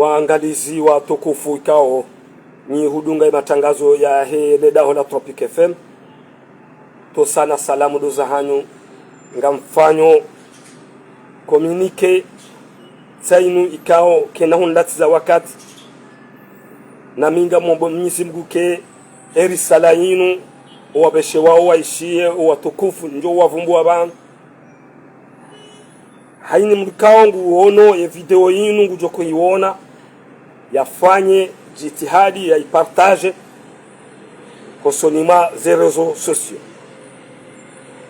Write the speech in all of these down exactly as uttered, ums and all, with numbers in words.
Waangalizi watukufu ikao nyi hudunga ye matangazo yahe le daho la Tropic F M, ntsosa na salamu ndo zahanyu, ngamfanyo communiqué tsi inu ikao kayina hundratiza wakati, nami ngamomba Mwenyezi Mungu ke ye risala yinu, owapveshe wao waishiye, owatukufu ndjo wavumbuwa pvanu. Hayina mdru ikao nguono ye video yinu ngudjo kuiona, yafanye jitihadi ya ipartage hosoni mwa ze réseaux sociaux.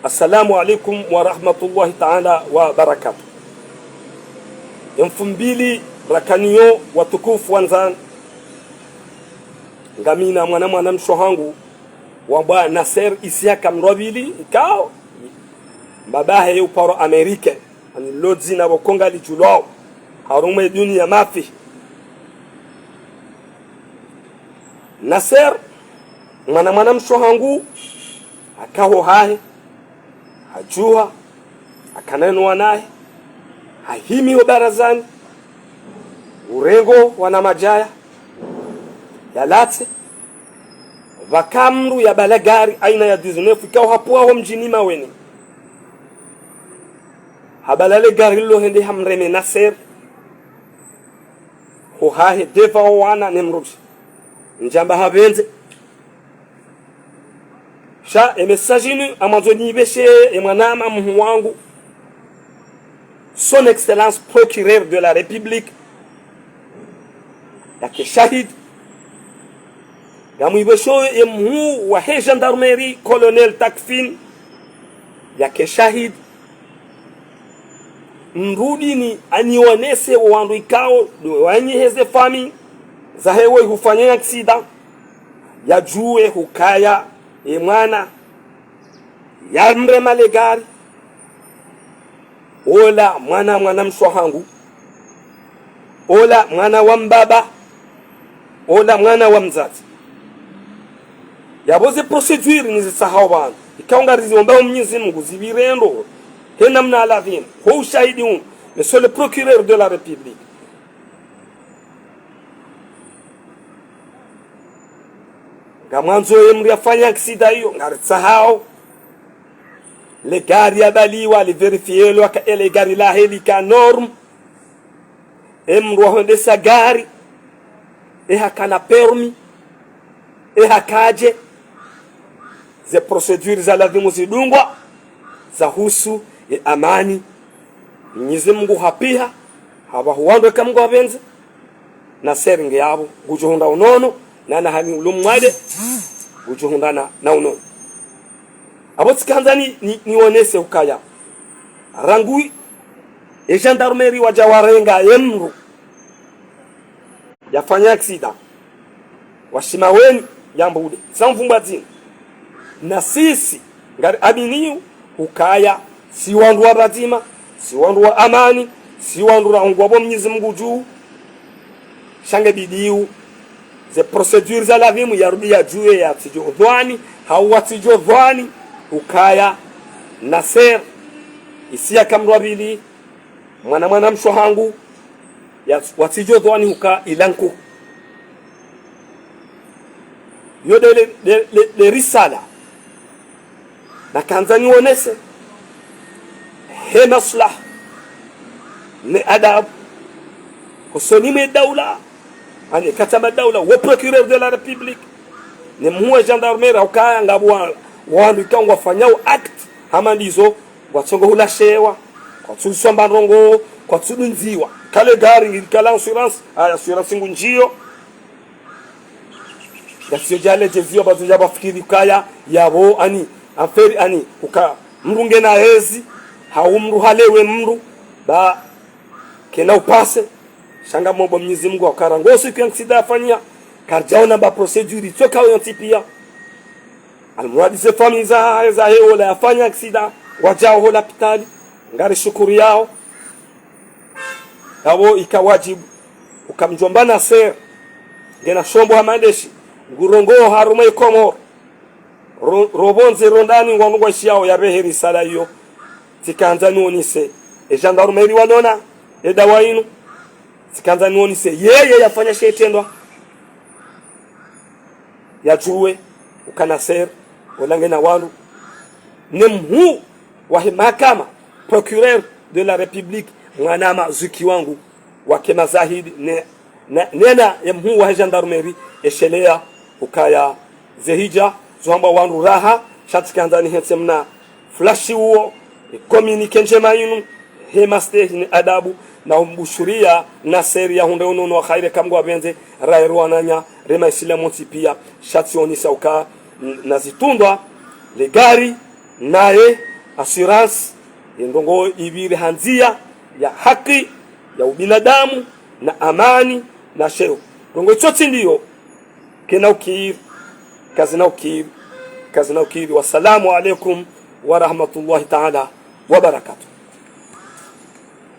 Assalamu alaikum wa rahmatullahi ta'ala wa barakatuh. Ye mfumbili rakanayo watukufu wandzani, ngamina mwana mwanamshe wahangu wambwa Nasser Isiaka Mrwabili, ikao mbabahe ye uparo Amérique, ani lo dzina pvoko ngalidjulwao harumwa ye dunia mafi. Nasser, mwana mwanamshe wahangu, haka ho hahe, hadjuha, hakana no wanahe, hahimi ho barazani, urengo wana madjaya, yalatse, pvaka mdru yabala gari aina ya dix-neuf, ikao hapvwa ho mdjini Maweni. Habala le gari lilo hende hamreme Nasser ho hahe, devant wo wana ne mdrumshe. Ndjamba hapvendze. Sha ye message yinu ngamwandzo niyipveshe ye mwanama mhuu wangu, Son Excellence Procureur de la République, yake shahidi. Ngamwipvesho ye mhuu wahe gendarmerie, Colonel Takfin, yake shahidi. Mrudi ni anionese wo wandru ikao ndo wanyi heze famille zahe wo ihufanya accident, yadjuwe hukaya ye mwana yamrema le gari, ola mwana mwanamshe wahangu, ola mwana wa mbaba, ola mwana wa mdzadze. Yapvo ze procédure nizitsahao pvanu, ikao ngariziomba ho Mwenyezi Mungu zipvire ndro he namna ya ladhimu, ho ushahidi unu, Monsieur le Procureur de la République, ngamwandzo ye mdru yafanya accident iyo, ngaritsahao le gari yabaliwa, livérifielwa ka ele gari lahe lika norme, ye mdru wahwendesa gari, ye hakana permis, ye hakadje, ze procédure za ladhimu zidungwa, zahusu ye amani. Mwenyezi Mungu hapviha, hapvaha wandru eka Mungu hapvendze, Nasser nge yapvo, ngudjo hundra unono, na na hani ulo mwade, ngudjo hundra na, na unono. Apvo tsikandza ni, ni, nionese ukaya, rangu ye gendarmerie wadja warenga ye mdru yafanya accident, washi Maweni ya Mbude, sa mvumbwa dzina. Na sisi ngari aminio ukaya si wandru wa pvadzima, si wandru wa amani, si wandru rahungwa pvo Mwenyezi Mungu dju. Sha nge bidiu ze procédure za ladhimu yarudi yadjuwe yatsidjo dhwani, hau watsidjo dhwani ukaya Nasser Isiaka Mrwabili, mwana mwanamshe wahangu, ya, watsidjo dhwani huka ilanku. Yo nde le, le, le, le risala nakandza nionese, he maslaha ne adabu, hosoni mwe daula, ani kati ya madaula, wo Procureur de la République, ne mhuu wa gendarmerie, ukaya ngapvo wa, wandru ikao ngwafanyao acte hama ndizo, ngwatsongo hulashewa, kwatsuswa mba ndrongo, kwatsudundziwa. Kale gari ngili kala assurance, a, assurance ngundjiyo. Yasiyo djale djeziwa, bazo djapvafikiri ukaya yapvo, ani, affaire, ani, uka mdru ngena hezi, hau mdru halewe mdru, ba kena upase. Sha ngamomba Mwenyezi Mungu, ukaya rangu siku ye accident yafanya, karidjaona mba procédure itsoka yo ntsi pia. Almuradi ze famille zahe, zahe ola yafanya accident, wadjao ho lapitali, ngarishukuriyao. Yapvo ika wadjibu, uka mdjomba Nasser, ngena shombo hama ndeshi, ngurongoa harumwa ye Komori. Ro, ro pvondze ro ndani wanu ngwaishiyao yapvehe risala iyo. Tsikandza nionese ye gendarmerie wanona ye dawa inu. Tsikandza nionise yeye yafanya she itrendwa. Yadjuwe uka Nasser, ola ngena wandru. Ne mhuu wahe mahakama, procureur de la République, mwanama Zuki wangu, wake mazahidi, ne, ne, nena ye mhuu wahe gendarmerie, eshelea ukaya zehidja, zohambwa wandru raha, sha tsikandza nihentse mna flash uwo, e communiqué ndjema inu, he mastehi ne adabu, na umbushuriya Nasser yahundre unono wa khairi eka Mngu apvendze, raye ro wananya, rema isila montsi pia, sha tsionisa uka, n-, na zitundwa, le gari, naye, assurance, ye ndrongo ipvire ha ndzia, ya haki, ya ubinadamu, na amani, na sheo. Ndrongo itso tsi ndiyo, kena ukiri, kazina ukiri, kazina ukiri. Wassalamu alaikum wa rahmatullahi ta'ala wa barakatuh.